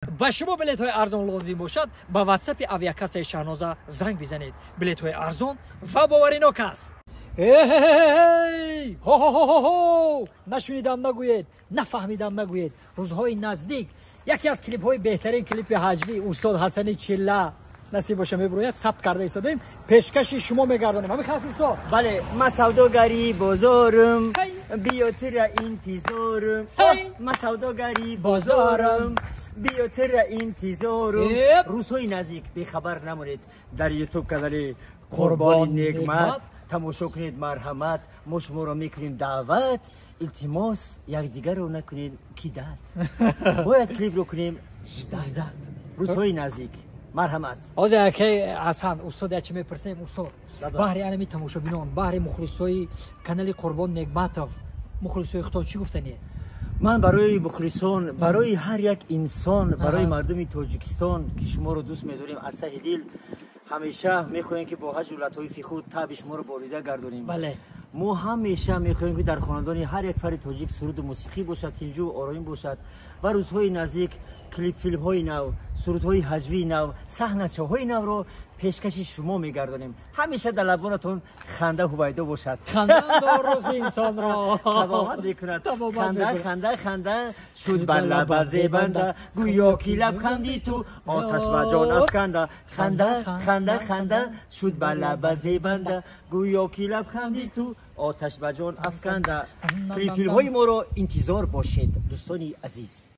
Ба шумо билетҳои арзон лозим бошад, ба ватсапи авиакассаи Шаҳноза занг бизанед. Билетҳои арзон ва боваринок аст. Ҳо-ҳо-ҳо! Нашунидам нагӯед, нафаҳмидам нагӯед. Рӯзҳои наздик яке аз клипҳои беҳтарин, клипи ҳаҷвӣ устод Ҳасани Чилла насиб боша мебурояд, сабт карда истодаем, пешкаши шумо мегардонем. Ҳамин хас, устод? Бале, ма савдогари бозорум, биё, тура интизорум. Ма савдогари бозорум, биё, тура интизорум. Рӯзҳои наздик бехабар намонед, дар ютуб канали Қурбони Негмат тамошо кунед, марҳамат, мо шуморо мекунем даъват. Илтимос, якдигарро накунед кидать, бояд клипро кунем ждать. Рӯзҳои наздик, марҳамат. Ҳозир, акай Ҳасан, устод, як чи мепурсем, устод, баҳри анами тамошобинон, баҳри мухлисои канали Қурбон Негматов, мухлисои худо чӣ гуфтанӣ? Ман барои мухлисон, барои ҳар як инсон, барои мардуми Тоҷикистон, ки шуморо дӯст медорем аз таҳи дил, ҳамеша мехоҳем, ки бо ҳаҷву латоифи худ таъби шуморо болида гардонем. Мо ҳамеша мехоҳем, ки дар хонадони ҳар як фарди тоҷик суруду мусиқӣ бошад, тинҷу ороим бошад. Ва рӯзҳои наздик клипфилмҳои нав, сурудҳои ҳаҷвии нав, саҳначаҳои навро пешкаши шумо мегардонем. Ҳамеша дар лабонатон ханда ҳувайдо бошад. Рӯзи инсонро табобат мекунад. Ханда, ханда, ханда шуд бар лабат зебанда, гӯё ки лабханди ту оташ ба ҷон афканда. Ханда, ханда, ханда шуд бар лабат зебанда, гӯё ки лабханди ту оташ ба ҷон афканда. Клипфилмҳои моро интизор бошед, дӯстони азиз.